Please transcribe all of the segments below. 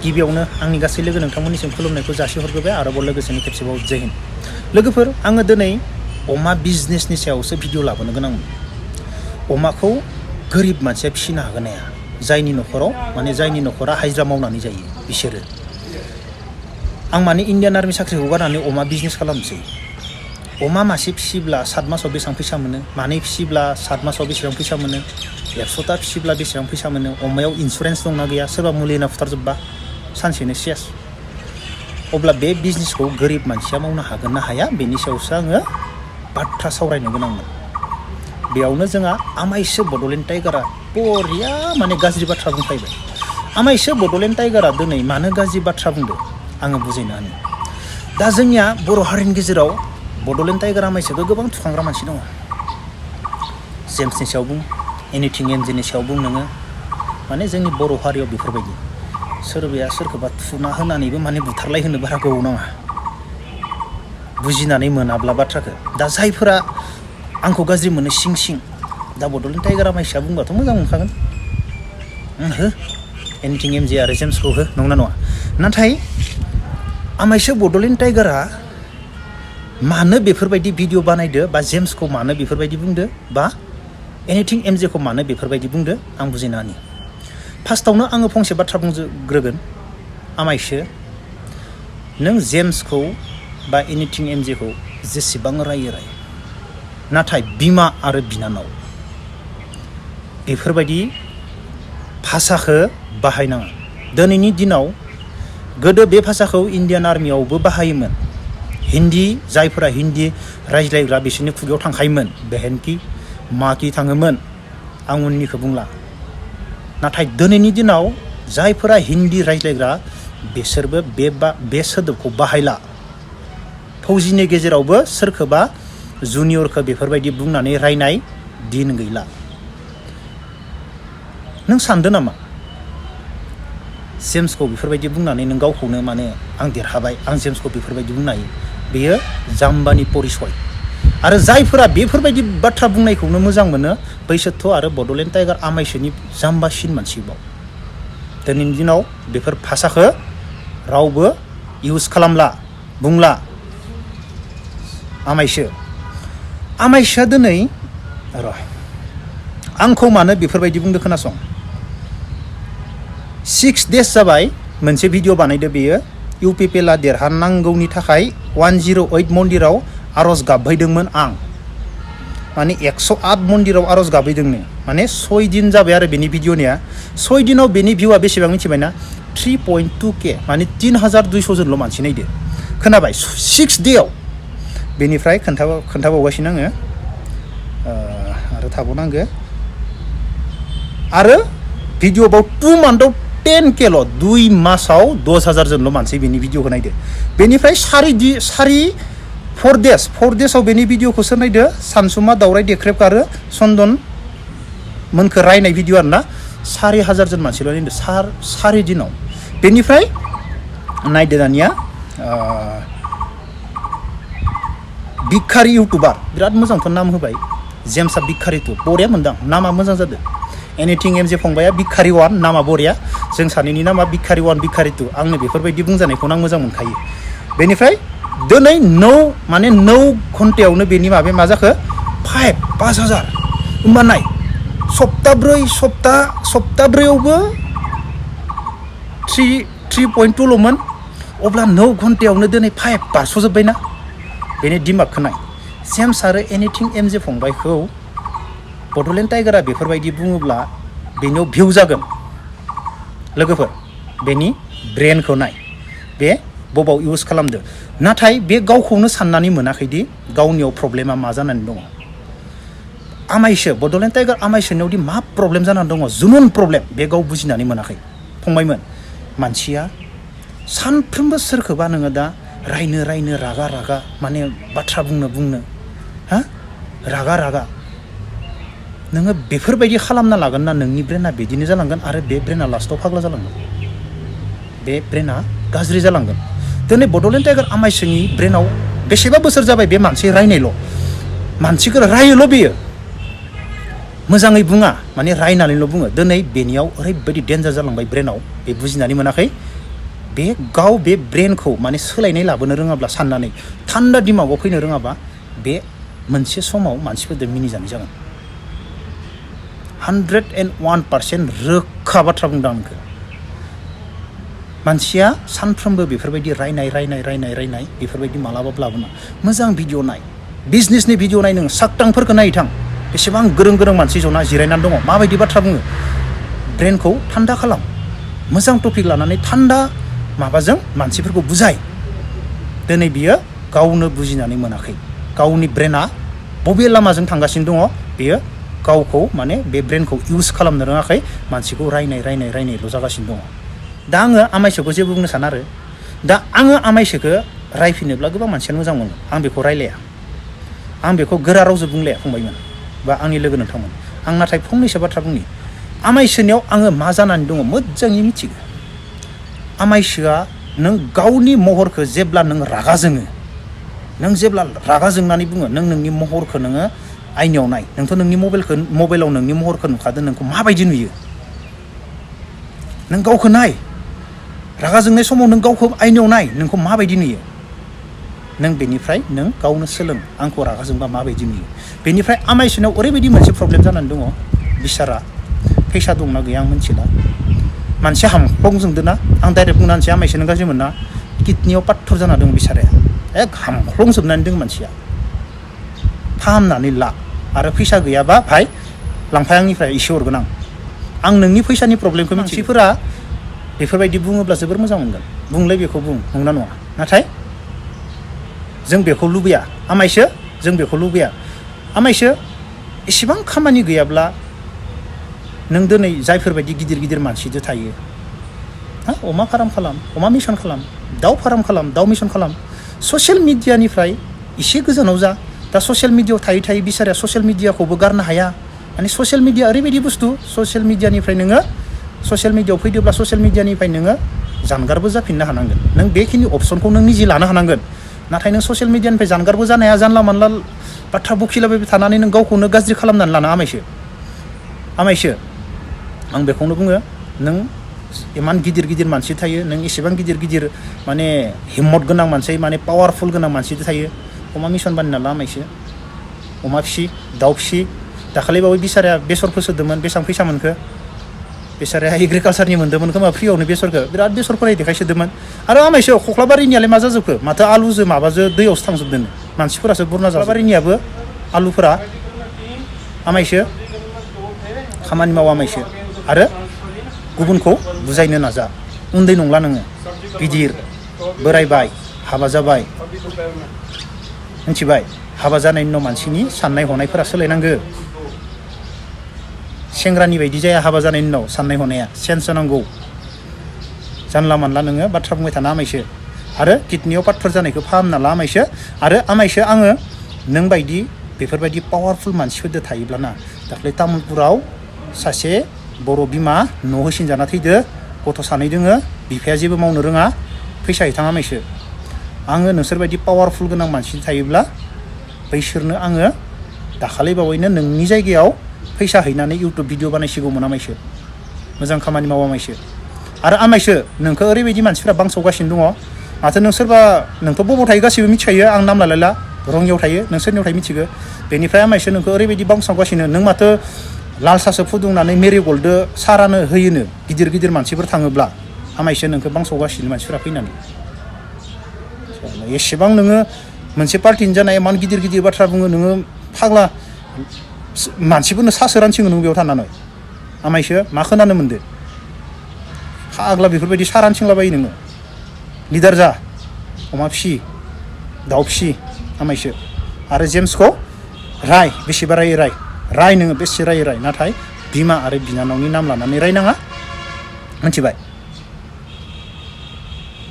गिबियावनो आंनि गासै लोगो नोंथांमोननिसिम खुलुमनायखौ जासिहरग्रोबाय आरोबाव लोगोसेनो खेबसेबाव जय हिन्द। लोगोफोर, आङो दिनै अमा बिजनेसनि सायावसो भिडिअ लाबोनो गोनांमोन। अमाखौ गोरिब मानसिया फिसिनो हागोन हाया, जायनि न'खरा हाजिरा मावनानै जायो बिसोरो। आं माने इण्डियान आर्मि साख्रिखौ गारनानै अमा बिजनेस खालामसै। अमा मासे फिसिब्ला 7 मासाव बेसेबां फैसा मोनो, मानै फिसिब्ला 7 मासाव बेसेबां फैसा मोनो, 100टा फिसिब्ला बेसेबां फैसा मोनो, अमायाव इन्सुरेन्स दंना गैया, सोरबा मुलि होना फुथारजोबबा सानसेनो सेस। अब्ला बे बिजनेसखौ गोरिब मानसिया मावनो हागोन ना हाया, बेनि सायावसो आङो बाथ्रा सावरायनो गोनांमोन। बेयावनो जोंहा आमाइसो बड'लेण्ड टाइगारा बरिया माने गाज्रि बाथ्रा बुंफैबाय। आमाइसो बड'लेण्ड टाइगारा दिनै मानो गाज्रि बाथ्रा बुंदो आङो बुजायनो हायो। दा जोंनिया बर' हारिनि गेजेराव बड'लेण्ड टाइगार आमाइसोखौ गोबां थुखांग्रा मानसि दङ। जेम्सनि सायाव बुं, एनिथिं एमजेनि सायाव बुं नोङो, माने जोंनि बर' हारियाव बेफोरबायदि सोरबाया सोरखौबा थुना होनानैबो माने बुथारलाय होनो बारा गोबाव नाङा, बुजिनानै मोनाब्ला बाथ्राखौ। दा जायफोरा आंखौ गाज्रि मोनो सिं दा बड'लेण्ड टाइगार आमाइसोआ बुंबाथ' मोजां मोनखागोन, हो एनिथिं एमजे आरो जेम्सखौ हो, नंना नङा? नाथाय आमाइसो बड'लेण्ड टाइगारा मानो बेफोरबायदि भिडिअ बानायदो, बा जेम्सखौ मानो बेफोरबायदि बुंदो, बा एनिथिं एमजेखौ मानो बेफोरबायदि बुंदो, आं बुजिनो हायो। फार्स्टआवनो आङो फंसे बाथ्रा बुंग्रोगोन। आमाइसो, नों जेम्सखौ बा एनिथिं एमजेखौ जेसेबां रायो राय, नाथाय बिमा आरो बिनानाव बेफोरबायदि भाषाखौ बाहायनाङा। दिनैनि दिनाव, गोदो बे भाषाखौ इण्डियान आर्मियावबो बाहायोमोन। हिन्दी, जायफोरा हिन्दी रायज्लायग्रा बिसोरनि खुगायाव थांखायोमोन, बेहेनखि माखि थाङोमोन, आं उननिखौ बुंला। नाथाय दिनैनि दिनाव जायफोरा हिन्दी रायज्लायग्रा बिसोरबो बे सोदोबखौ बाहायला। फौजिनि गेजेरावबो सोरखौबा जुनियरखौ बेफोरबायदि बुंनानै रायनाय दिन गैला। नों सानदो नामा जेम्सखौ बेफोरबायदि बुंनानै नों गावखौनो माने आं देरहाबाय, आं जेम्सखौ बेफोरबायदि बुंनो हायो? बेयो जाम्बानि परिसय। आरो जायफोरा बेफोरबायदि बाथ्रा बुंनायखौनो मोजां मोनो, बैसोरथ' आरो बड'लेण्ड टाइगार आमाइसोनि जाम्बासिन मानसिबाव। दिनैनि दिनाव बेफोर भाषाखौ रावबो इउज खालामला, बुंला। आमाइसोआ दिनै आंखौ मानो बेफोरबायदि बुंदो खोनासं। 6 days जाबाय मोनसे भिडिअ बानायदो बेयो। UPPLA देरहानांगौनि थाखाय 108 मन्दिराव आर'ज गाबहैदोंमोन आं। माने 108 मन्दिराव आर'ज गाबहैदोंनो, माने 6 दिन जाबाय आरो बेनि भिडिअनिया। 6 दिनाव बेनि भिउआ बेसेबां मिथिबायना? 3.2K, माने 3200 जनल' मानसि नायदो। खोनाबाय? 6 डेआव। बेनिफ्राय खोन्थाबावगासिनो आङो, आरो थाबावनांगो। आरो भिडिअ' 2 मान्थआव 10Kल', 2 मासाव 10,000 जनल' मानसि बेनि भिडिअखौ नायदो। बेनिफ्राय 4 डेसआव बेनि भिडिअखौ सोर नायदो? सानसुमा दावराय देख्रेब आरो चन्दन मोनखौ रायनाय भिडिअ आरोना, 4,000 जन मानसिल' नायदो 4 दिनाव। बेनिफ्राय नायदो दानिया भिखारि इउटुबार, बिराद मोजांथ' नाम होबाय, जेम्सआ भिखारि 2, बरिया मोनदां, नामा मोजां जादों। एनिथिं एमजे फंबाया भिखारि 1, नामा बरिया। जों सानैनि नामा भिखारि 1, भिखारि 2। आंनो बेफोरबायदि बुंजानायखौनो आं मोजां मोनखायो। बेनिफ्राय दिनै 9 घन्टायावनो बेनि माबाया मा जाखो? 5,000। होमबा नाय, सप्ताब्रैयावबो 3.2ल'मोन, अब्ला 9 घन्टायावनो दिनै 5 बारस'जोब्बायना। बेनि दिमागखौ नाय। जेम्स आरो एनिथिं एमजे फंबायखौ बड'लेण्ड टाइगारा बेफोरबायदि बुङोब्ला बेनियाव भिउ जागोन। लोगोफोर, बेनि ब्रेनखौ नाय, बे बबाव इउज खालामदो। नाथाय बे गावखौनो साननानै मोनाखैदि गावनियाव प्रब्लेमा मा जानानै दङ। आमाइसो, बड'लेण्ड टाइगार आमाइसोनियावदि मा प्रब्लेम जानानै दङ, जुनुन प्रब्लेम, बे गाव बुजिनानै मोनाखै। फंबायमोन, मानसिया सानफ्रोमबो सोरखौबा नोङो दा रायनो रागा माने बाथ्रा बुंनो रागा नोङो बेफोरबायदि खालामना लागोन ना, नोंनि ब्रेना बिदिनो जालांगोन आरो बे ब्रेना लास्टआव फाग्ला जालांगोन। बे ब्रेना गाज्रि जालांगोन। दिनै बड'लेण्ड टाइगार आमाइसोनि ब्रेनाव बेसेबा बोसोर जाबाय बे मानसि रायनायल', मानसिखौ रायोल' बेयो, मोजाङै बुङा, माने रायनानैल' बुङो। दिनै बेनियाव ओरैबायदि डेन्जार जालांबाय ब्रेनाव, बे बुजिनानै मोनाखै। बे गाव बे ब्रेनखौ माने सोलायनाय लाबोनो रोङाब्ला साननानै थान्दा दिमागाव फैनो रोङाबा बे मोनसे समाव मानसिफोरजों मिनिजानाय जागोन 101% रोखा बाथ्रा बुंदों आं नोंखौ मानसिया सानफ्रोमबो बेफोरबायदि रायनाय बेफोरबायदि मालाबाबो लाबोना मोजां भिडिअ नाय बिजनेसनि भिडिअ नाय नों साकटांफोरखौ नाय थां बेसेबां गोरों मानसि जना जिरायनानै दङ माबायदि बाथ्रा बुङो ब्रेनखौ थान्दा खालाम मोजां टपिक लानानै थान्दा माबाजों मानसिफोरखौ बुजाय दिनै बियो गावनो बुजिनानै मोनाखै गावनि ब्रेना बबे लामाजों थांगासिनो दङ बियो गावखौ माने बे ब्रेनखौ इउज खालामनो रोङाखै मानसिखौ रायनायल' जागासिनो दङ दा आङो आमाइसोखौ जेबो बुंनो साना आरो दा आङो आमाइसोखौ रायफिनोब्ला गोबां मानसियानो मोजां मोनो आं बेखौ रायलाया आं बेखौ गोरा रावजों बुंलाया फंबायमोन बा आंनि लोगो नोंथांमोन आं नाथाय फंनैसो बाथ्रा बुंनि आमाइसोनियाव आङो मा जानानै दङ मोजाङै मिथिगौ आमाइसोआ नों गावनि महरखौ जेब्ला नों रागा जोङो नों जेब्ला रागा जोंनानै बुङो नों नोंनि महरखौ नोङो आइनायाव नाय नोंथ' नोंनि मबाइलाव नोंनि महरखौ नुखादों नोंखौ माबायदि नुयो नों गावखौ नाय रागा जोंनाय समाव नों गावखौ आइनायाव नाय नोंखौ माबायदि नुयो नों बेनिफ्राय नों गावनो सोलों आंखौ रागा जोंबा माबायदि नुयो बेनिफ्राय आमाइसोनाव ओरैबायदि मोनसे प्रब्लेम जानानै दङ बिसारा फैसा दंना गैया आं मिथिला मानसिया हामख्लं जोंदोना आं डाइरेक्ट बुंनानैसै आमाइसोनो गाज्रि मोना किडनियाव पाथर जाना दं बिसाराया हामख्लं जोबनानै दं मानसिया फाहामनानै ला आरो फैसा गैयाबा भाइ लांफाय आंनिफ्राय एसे हरगोन आं नोंनि फैसानि प्रब्लेमखौ मानसिफोरा बेफोरबायदि बुङोब्ला जोबोर मोजां मोनगोन बुंलाय बेखौ बुं नंना नङा नाथाय जों बेखौ लुबैया आमाइसो जों बेखौ लुबैया आमाइसो एसेबां खामानि गैयाब्ला नों दिनै जायफोरबायदि गिदिर मानसिजों थायो अमा फार्म खालाम अमा मिसन खालाम दाउ फार्म खालाम दाउ मिसन खालाम ससियेल मिडियानिफ्राय एसे गोजानाव जा दा ससियेल मिडियायाव थायै बिसाराया ससियेल मिडियाखौबो गारनो हाया माने ससियेल मिडिया ओरैबायदि बुस्थु ससियेल मिडियानिफ्राय नोङो ससियेल मिडियायाव फैदोंब्ला ससियेल मिडियानिफ्राय नोङो जानगारबो जाफिननो हानांगोन नों बेखिनि अपसनखौ नों निजे लानो हानांगोन नाथाय नों ससियेल मिडियानिफ्राय जानगारबो जानो हाया जानला मानला बाथ्रा बखिलाबाय थानानै नों गावखौनो गाज्रि खालामनानै लानो आमाइसो आं बेखौनो बुङो नों इमान गिदिर मानसि थायो नों एसेबां गिदिर माने हिम्मत गोनां मानसि माने पावारफुल गोनां मानसि थायो अमा मिसन बानायना ला आमाइसो अमा फिसि दाउ फिसि दाखालिबावै बिसाराया बेसर फोसोदोंमोन बेसेबां फैसा मोनखो बेसाराया एग्रिकालसारनि मोन्दोंमोन खोमा फ्रियावनो बेसरखौ बिराद बेसर फोनाय देखायसोदोंमोन आरो आमाइसो खख्लाबारिनियालाय मा जाजोबखो माथो आलुजों माबाजों दैयावसो थांजोबदों मानसिफोरासो बुरना खख्लाबारिनियाबो आलुफोरा आमाइसो खामानि मावा आमाइसो आरो गुबुनखौ बुजायनो नाजा उन्दै नंला नोङो गिदिर बोरायबाय हाबा जाबाय मिथिबाय हाबा जानायनि उनाव मानसिनि साननाय हनायफोरा सोलायनांगौ सेंग्रानि बायदि जाया हाबा जानायनि उनाव साननाय हनाया सेन्स जानांगौ जानला मानला नोङो बाथ्रा बुंबाय थाना आमाइसो आरो किडनियाव पाथर जानायखौ फाहामना ला आमाइसो आरो आमाइसो आङो नों बायदि बेफोरबायदि पावारफुल मानसिफोरजों थायोब्लाना दाख्लै तामुलपुराव सासे बर' बिमा न' होसिनजाना थैदो गथ' सानै दोङो बिफाया जेबो मावनो रोङा फैसा हैथां आमाइसो आङो नोंसोरबायदि पावारफुल गोनां मानसि थायोब्ला बैसोरनो आङो दाखालिबावैनो नोंनि जायगायाव फैसा हैनानै इउटुब भिडिअ बानायसिगौमोन आमाइसो मोजां खामानि मावा आमाइसो आरो आमाइसो नोंखौ ओरैबायदि मानसिफ्रा बांसावगासिनो दङ माथो नों सोरबा नोंथ' बबाव थायो गासैबो मिथिखायो आं नाम लालायला रङियाव थायो नोंसोरनियाव थायो मिथिगो बेनिफ्राय आमाइसो नोंखौ ओरैबायदि बांसावगासिनो नों माथो लाल सासो फुदुंनानै मेरिगल्डो सारानो होयोनो गिदिर मानसिफोर थाङोब्ला आमाइसो नोंखौ बांसावगासिनो मानसिफ्रा फैनानै एसेबां नोङो मोनसे पार्टिनि जानाय इमान गिदिर बाथ्रा बुङो नोङो फाग्ला मानसिफोरनो सासो रानथिङो नों बेयाव थानानै आमाइसो मा खोनानो मोनदो फाग्ला बेफोरबायदि सा रानथिंलाबायो नोङो लिडार जा अमा फिसि दाउ फिसि आमाइसो आरो जेम्सखौ राय बेसेबा राय नोङो बेसे राय नाथाय बिमा आरो बिनानावनि नाम लानानै रायनाङा मिथिबाय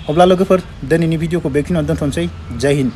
अब्ला लोगोफोर दिनैनि भिडिअखौ बेखिनियावनो दोनथ'नोसै जय हिन्द